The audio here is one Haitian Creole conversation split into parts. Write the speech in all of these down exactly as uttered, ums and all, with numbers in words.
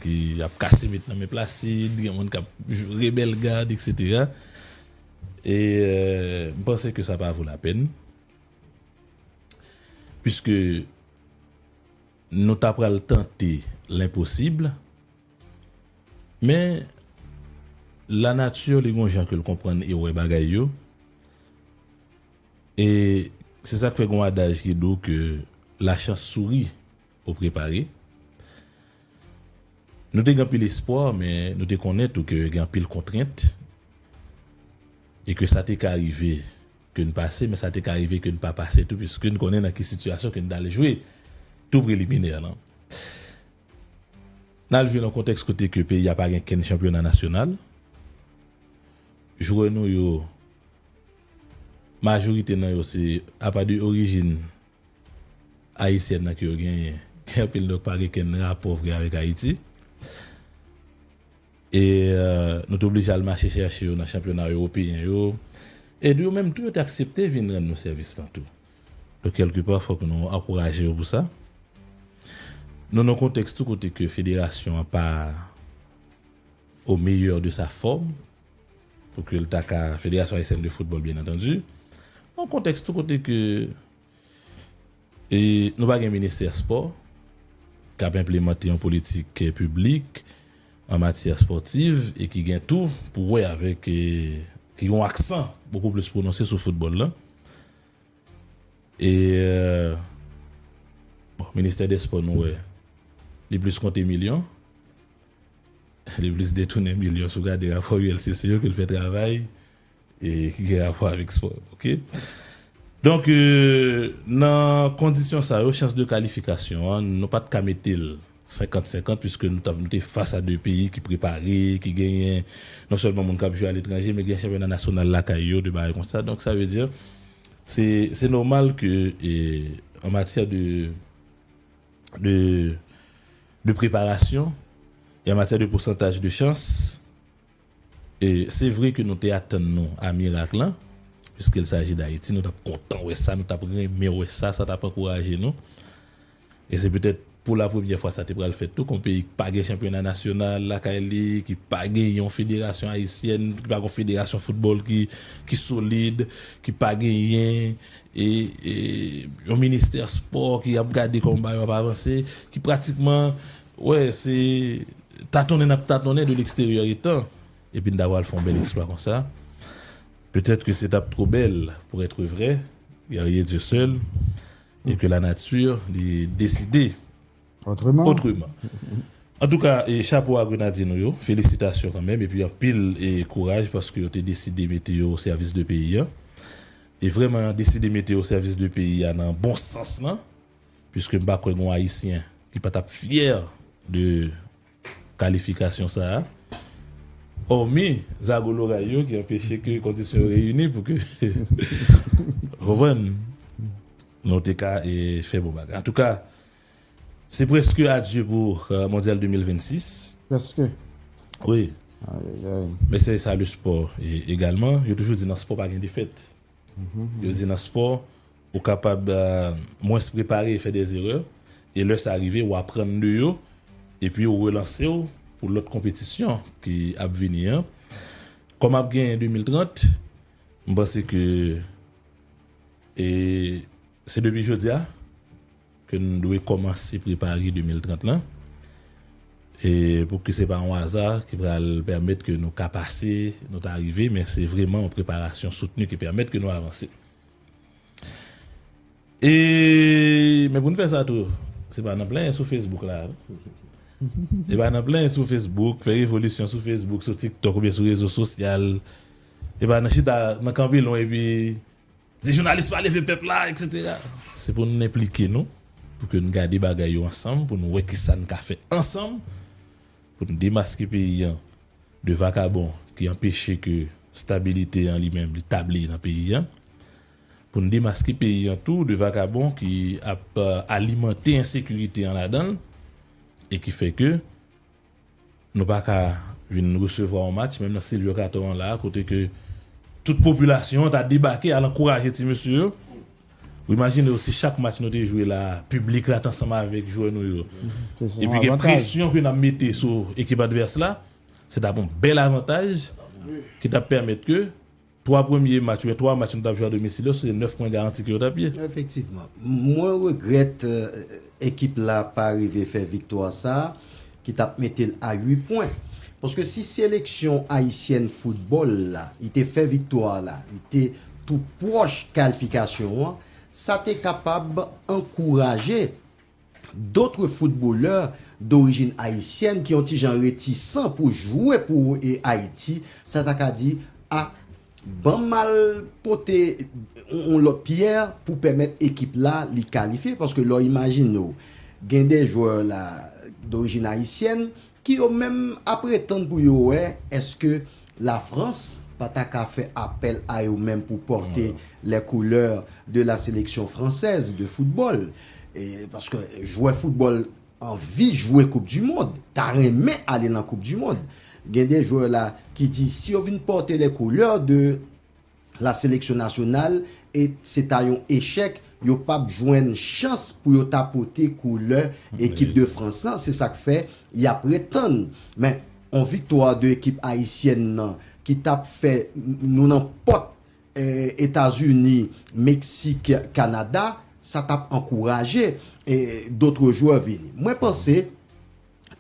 ki ap kase met nan men Placide, gen moun k ap joure bèl gad, etsetera. E, euh, m panse ke sa pa vo lapèn. Piske nou ta pral tante lenposib, men lanati, li gon jan ke l konprann e wè bagay yo. E se sa k fè gon adaj ki di w ke la chance sourit aux préparés. Nou te gen anpil espwa, men nou te konnen tou ke gen anpil kontrent e ke sa te ka rive ke n pase, men sa te ka rive ke n pa pase tou, piske n konnen nan ki sitiyasyon ke n t al jwe tou preliminè lan. N al jwe nan kontèks kote ke peyi a pa gen kenn chanpyona nasyonal. Jwè nou yo, majorite nan yo se apa de orijin ayisyèn nan ke yo genyen. Gen anpil nèg pa gen kenn rapò vre avèk Ayiti. E, euh, nou te oblije al mache chèche yo nan chanpyona ewopeyen yo. E yo menm tou, yo te aksepte vin rann nou sèvis lan tou. Donk, kèlkepa, fòk nou ankouraje yo pou sa. Nou nan kontèks tou kote ke federasyon an pa au meilleur de sa forme, pou ke l ta ka, Fédération Haïtienne de Football, byen antandi. Nan kontèks tou kote ke, e, nou pa gen ministè spò k ap enplimante yon politik, e, piblik an matyè spòtiv e ki gen tou pou wè avèk, e, ki gen yon aksan bokou plis pwononse sou foutbòl lan. E, e, bon, ministè dè spò, nou wè, li plis konte milyon, li plis detounen milyon. Si w gade rapò U L C C yo ke l fè travay, e ki gen rapò avèk spò, oke? Donk, e, nan kondisyon sa yo, chans de kalifikasyon an, nou pa t ka mete l senkant senkant, piske nou t ap, nou te fas a de peyi ki prepare, ki genyen non sèlman moun k ap jwe aletranje, men gen chanpyona nasyonal lakay yo, de bagay konsa. Donk, sa vle di, se, se nòmal ke, e, an matyè de, de, de preparasyon, e an matyè de pousantaj de chans, e se vre ke nou te atann nou a mirak lan, puisqu'il s'agit d'Haïti, nou t ap kontan wè sa, nou t ap renmen wè sa, sa t ap ankouraje nou. E se petèt pou la premyè fwa sa te pral fèt tou, kon peyi ki pa gen chanpyona nasyonal lakay li, ki pa gen yon federasyon ayisyèn, ki pa gen yon federasyon foutbòl ki, ki solid, ki pa genyen, e, e, yon ministè spò ki ap gade kòman bagay yo ap avanse, ki pratikman, wè, se tatonnen n ap tatonnen de l'extérieur etan, epi n ta pral fè yon bèl eksplwa konsa. Petèt ke se t ap twò bèl pou èt vrè, guerrier Dieu seul, e ke la nature li deside Otreman. Otreman. Antouka, e chapo a grenadye nou yo, felisitasyon kanmenm, epi anpil e kouraj paske yo te deside mete yo o sèvis de peyi a. E vrèman, deside mete yo o sèvis de peyi a nan bon sans lan, piske m pa kwè gon Ayisyen ki pa t ap fyè de kalifikasyon sa a. Òmi zago loray yo ki anpeche ke kondisyon yo reyini pou ke, w konprann, nou te ka e, fè bon bagay. Antouka, se prèske adye pou, euh, Mondyal de mil vennsis. Prèske. Wi. Ayayay. Men se sa le spò e, egalman. Yo toujou di nan spò pa gen defèt. Yo di nan spò, ou kapab, euh, mwens prepare e fè dè zerè. E lè sa rive, ou aprann de yo. Epi ou relanse w pou lòt konpetisyon ki ap vini an. Kòm ap genyen de mil trant, m panse ke, e, se depi jodi a ke n dwe kòmanse prepare de mil trant lan. E pou ke se pa yon aza ki pral pèmèt ke nou ka pase, nou ta rive, men se vrèman yon preparasyon soutni ki pèmèt ke nou avanse. E, men pou n fè sa tou, se pa nan plenyen sou Facebook la. Se pa nan plenyen sou Facebook, fè revolisyon sou Facebook, sou TikTok oubyen sou rezo sosyal. Se pa nan chita nan kanpe lwen epi di jounalis pa leve pèp la, etsetera. Se pou n enplike nou, pou ke n gade bagay yo ansanm, pou n wè kisa n ka fè ansanm, pou n demaske peyi an de vakabon ki anpeche ke stabilite an li menm li tabli nan peyi an, pou n demaske peyi an tou de vakabon ki ap, euh, alimante ensekirite an ladan l, e ki fè ke nou pa ka vin resevwa yon match, menm nan Silvio Cator an la, kote ke tout popilasyon an ta debake al ankouraje ti mesye yo, Ou imajine w si chak match nou te jwe la, piblik la t ansanm avèk jwè nou yo. Epi gen presyon ke n ap mete sou ekip advès la, se t ap yon bèl avantaj ki t ap pèmèt ke twa premye match oubyen twa match nou t ap jwe a domisil yo, se nèf pwen garanti ke yo t ap ye. Efektivman. Mwen regrèt, euh, ekip la pa rive fè viktwa sa a, ki t ap mete l a uit pwen. Paske si seleksyon ayisyèn foutbòl la, li te fè viktwa la, li te tou pwòch kalifikasyon an, sa te kapab ankouraje dòt foutbolè dorijin ayisyèn ki yon ti jan retisan pou jwe pou, e, Ayiti, sa ta ka di, a, ban m al pote yon, yon lòt pyè pou pèmèt ekip la li kalifye, paske lè w imajine w, gen de jwè la dorijin ayisyèn ki yo menm ap pretann pou yo wè èske Lafrans pa ta ka fè apèl a yo menm pou pòte les couleurs de la sélection française de football. E, paske jwè foutbòl anvi jwe Koup di Mond, ta renmen ale nan Koup di Mond. Gen de jwè la ki di si yo vin pòte les couleurs de la sélection nationale, e se ta yon echèk, yo p ap jwenn chans pou yo ta pote koulè ekip de Frans lan. Se sa k fè y ap ret tann. Men, yon viktwa de ekip ayisyèn nan ki t ap fè n-, nou nan pòt, eh, Etazini, Meksik, Kanada, sa t ap ankouraje, eh, dòt jwè vini. Mwen panse,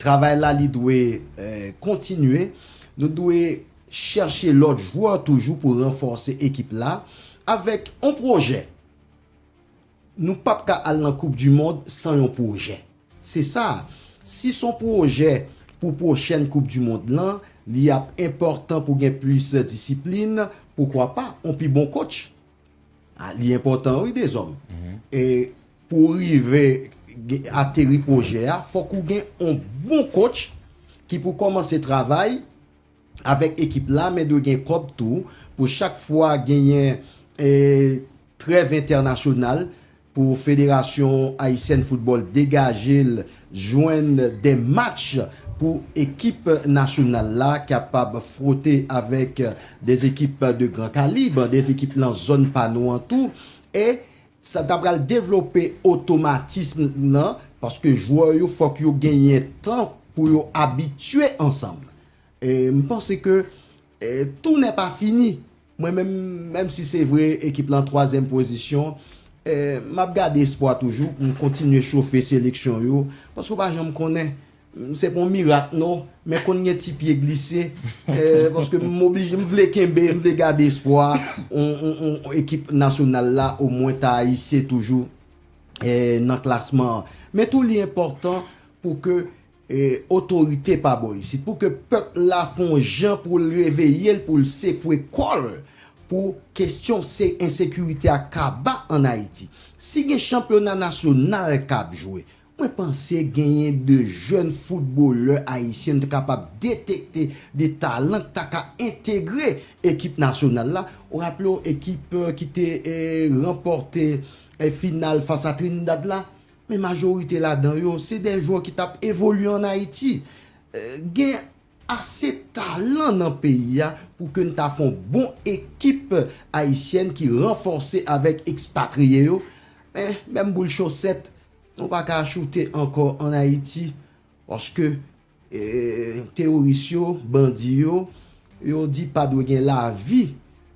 travay la, li dwe, eh, kontinye. Nou dwe chèche lòt jwè toujou pou ranfòse ekip la avèk yon pwojè. Nou p ap ka al nan Koup di Mond san yon pwojè. Se sa. Si s on pwojè pou pwochèn Koup di Mond lan, li ap enpòtan pou gen plis disiplin, poukwa pa, yon pi bon coach. A, li enpòtan, wi, Dezòm. E pou w rive ge-, ateri pwojè a, fòk ou gen yon bon coach ki pou kòmanse travay avèk ekip la, men dwe gen kòb tou, pou chak fwa genyen, e, trèv entènasyonal, pou Federasyon Ayisyèn Foutbòl degaje l, jwenn de match pou ekip nasyonal la kapab fwote avèk de ekip de gran kalib, de ekip nan zòn pa nou an tou, e sa ta pral devlope otomatism nan, paske jwè yo fòk yo genyen tan pou yo abitye ansanm. E m panse ke, e, tout n'est pas fini. Mwen menm, menm si se vre ekip lan twazyèm pozisyon, e, m ap gade espwa toujou pou m kontinye chofe seleksyon yo, paske w pa janm konnen. Se pa yon mirak non, men konn gen ti pye glise, e, paske m oblije, m vle kenbe, m vle gade espwa, on, on, on, ekip nasyonal la omwen ta ise toujou, e, nan klasman an. Men tou li enpòtan pou ke, e, otorite pa bò isit, pou ke pèp la fè yon jan pou l reveye l, pou l sekwe kò l, pou kesyon se ensekirite a kaba ann Ayiti. Si gen chanpyona nasyonal k ap jwe, mwen panse genyen de jèn foutbolè ayisyen nou te kapab detekte de talan k ta ka entegre ekip nasyonal la. Ou raple w ekip, e, ki te, e, ranpòte, e, final fas a Trinidad la? Men majorite ladan yo, se de jwè ki t ap evolye ann Ayiti. E, gen ase talan nan peyi a pou ke n ta fè yon bon ekip ayisyèn ki ranfòse avèk ekspatriye yo. Men, menm boul chosèt, nou pa ka choute ankò ann Ayiti, paske, e, teworis yo, bandi yo, yo di pa dwe gen lavi,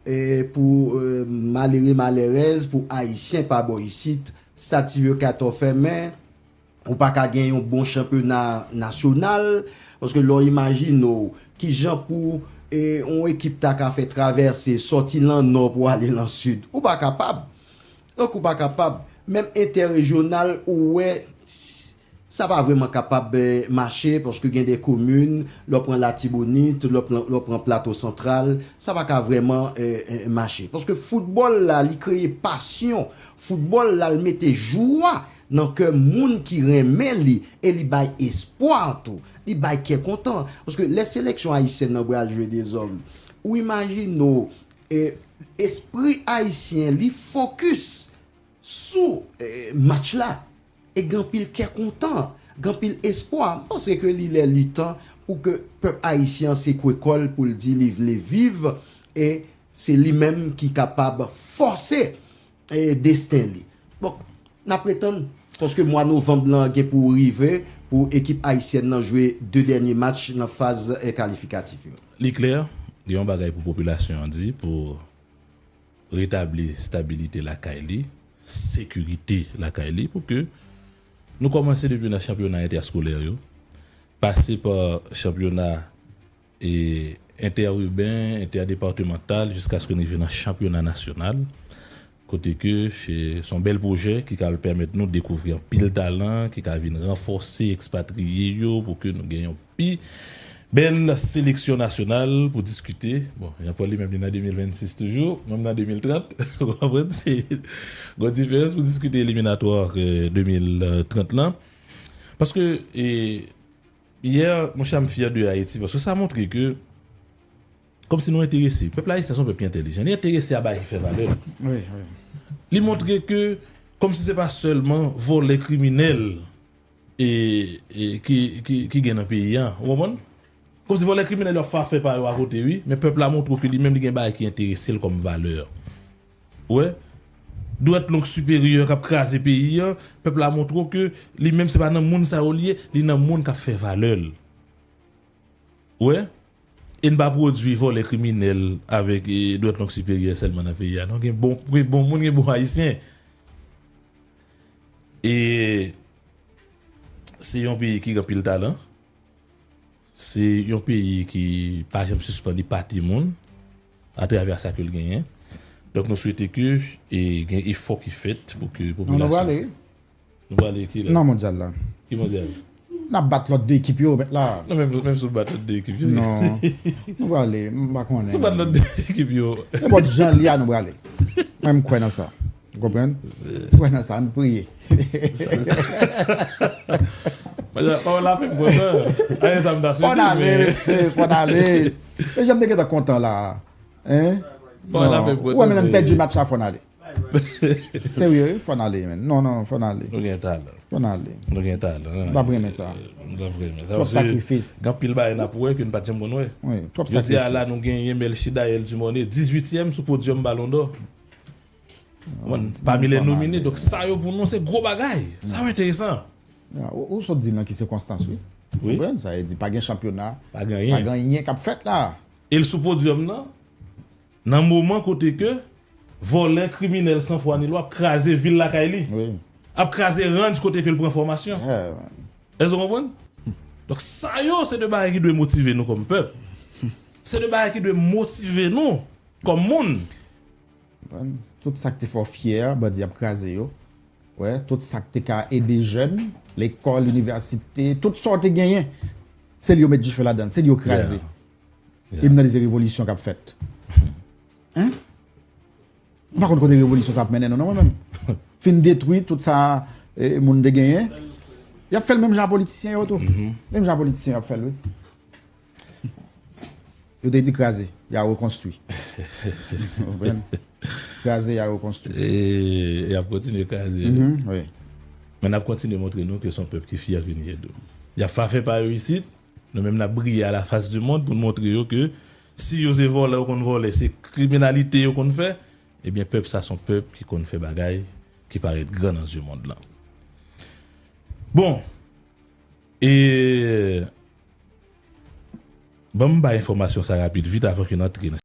e, pou, e, malere, malerèz, pou Ayisyen pa bò isit, stati Vye Katò fèmen, ou pa ka gen yon bon chanpyona nasyonal, paske lè w imajine w, kijan pou, e, yon ekip ta ka fè travèse, sòti lan nò pou ale lan sid, ou pa kapab. Donk, ou pa kapab. Menm entèrejyonal, ou wè, sa pa vrèman kapab, e, mache, paske gen de komin, lè w pran Latibonit, lè w pran, lè w pran Plato Santral, sa pa ka vrèman, e, e, mache. Paske foutbòl la, li kreye pasyon. Foutbòl la, li mete jwa nan kè moun ki renmen li, e li bay espwa tou. Li bay kè kontan. Paske lè seleksyon ayisyèn nan pral jwe Dezòm, ou imajine w, e, espri ayisyen, li fokis sou, e, match la. E gen anpil kè kontan, gen anpil espwa. M panse ke li lè li tan pou ke pèp ayisyen an sekwe kò l pou l di li vle viv, e se li menm ki kapab fòse, e, desten li. Bon, n ap ret tann, paske mwa novanm lan gen pou rive pou ekip ayisyèn nan jwe de dènye match nan faz, eh, kalifikatif yo. Li klè, gen yon bagay pou popilasyon an di, pou retabli stabilite lakay li, sekirite lakay li, pou ke nou kòmanse depi nan chanpyona entèskolè yo, pase pa chanpyona e entèriben, entèdepatemantal, jiskaske n rive nan chanpyona nasyonal, kote ke se, se yon bèl pwojè ki ka pèmèt nou dekouvri anpil talan, ki ka vin ranfòse ekspatriye yo pou ke nou gen yon pi bèl seleksyon nasyonal pou diskite. Bon, Jean Paul li menm li nan de mil vennsis toujou, mwen m nan de mil trant, ou konprann? Se yon diferans pou diskite eliminatwa, eh, de mil trant lan. Paske, eh, yè, monchè, m fyè de Ayiti, paske sa montre ke, kòmsi nou enterese. Pèp ayisyen se yon pèp ki entèlijan. Li enterese a bagay ki fè valè l. Wi, wi. Li montre ke, kòmsi se pa sèlman vòlè kriminèl e, e ki, ki, ki gen nan peyi a. Ou konprann? Kòmsi vòlè kriminèl yo ap fè afè pa yo akote, wi, men pèp la montre w ke li menm li gen bagay ki enterese l kòm valè. Ou wè? Dwèt long siperyè k ap kraze peyi a, pèp la montre w ke li menm se pa nan moun sa yo li ye, li nan moun k ap fè valè l. Ou wè? E n pa pwodui vòlè kriminèl avèk, e, dwèt long siperyè sèlman nan peyi a, non. Gen bon, gen bon moun, gen bon ayisyen. E se yon peyi ki gen anpil talan. Se yon peyi ki pa janm sispann epate moun atravè sa ke l genyen. Donk, nou swete ke, e, gen efò ki fèt pou ke popilasyon. Non, nou prale. Nou prale ki lè? Nan mondyal la. Ki mondyal? N ap bat lòt de ekip yo, mèt la. Non, menm, menm si w bat lòt de ekip yo. Non. Nou prale, m pa konnen. Si w bat lòt de ekip yo. Nenpòt jan li a, nou prale. Mwen, m kwè nan sa. Ou konprann? M kwè nan sa, ann priye. Pawòl la fè m kontan. Ayen sa m ta swete. Fò n ale, mesye, fò n ale. E jan m te gentan kontan la. Hein? Pawòl la fè m kontan. Ou wè, men lè n pèdi match la, fò n ale. Serye, wi, fò n ale, men. Non, non, fò n ale. Nou gen talan. Fò n ale. Nou gen talan. M t ap renmen sa. M t ap renmen sa. Twòp sakrifis. Gen anpil bagay n ap wè ke n pa t janm konn wè. Wi, twòp sakrifis. Jodi a la, nou genyen Melchidaël Dumornay, dizuityèm sou podyòm Balon dò. Pami lè nomine. Donk, sa yo pou nou, se gwo bagay. Sa yo enteresan. Ya, ou, ou sot di l nan ki sikonstans, wi. Wi. Ou konprann? Sa vle di, pa gen chanpyona, pa gen anyen k ap fèt la. E l sou podyòm nan, nan moman kote ke vòlè kriminèl san fwa ni lwa ap kraze vil lakay li. Wi. Ap kraze ranch kote ke l pran fòmasyon. Yeah, man. Èske w konprann? Donk, sa yo, se de bagay ki dwe motive nou kòm pèp. Se de bagay ki dwe motive nou kòm moun. Tout sa k te fè w fyè, bandi ap kraze yo. Wè, tout sa k te ka ede jèn, lekòl, inivèsite, tout sa w te genyen, se li yo met dife ladan l, se li yo kraze. Yeah. Yeah. E m tande se revolisyon k ap fèt. Hein? M pa konn kote revolisyon sa ap mennen nou, non, mwen menm. Fin detwi tout sa, eh, moun te genyen. Y ap fè l menm jan a politisyen yo tou. Mhm. Menm jan a politisyen yo ap fè l, wi. Yo te di kraze, y a rekonstwi. Ou konprann? Kraze, y a rekonstwi. E, y ap kontinye kraze. Mhm, wi. Men n ap kontinye montre nou ke se yon pèp ki fyè ke n ye tou. Y ap fè afè pa yo isit, nou menm n ap briye a la fas di mond pou n montre yo ke si yo se vòlè yo konn vòlè, se kriminalite yo konn fè, ebyen pèp sa se yon pèp ki konn fè bagay ki parèt gran nan zye mond lan. Bon, e Ban m bay enfòmasyon sa rapid vit avan ke n antre nan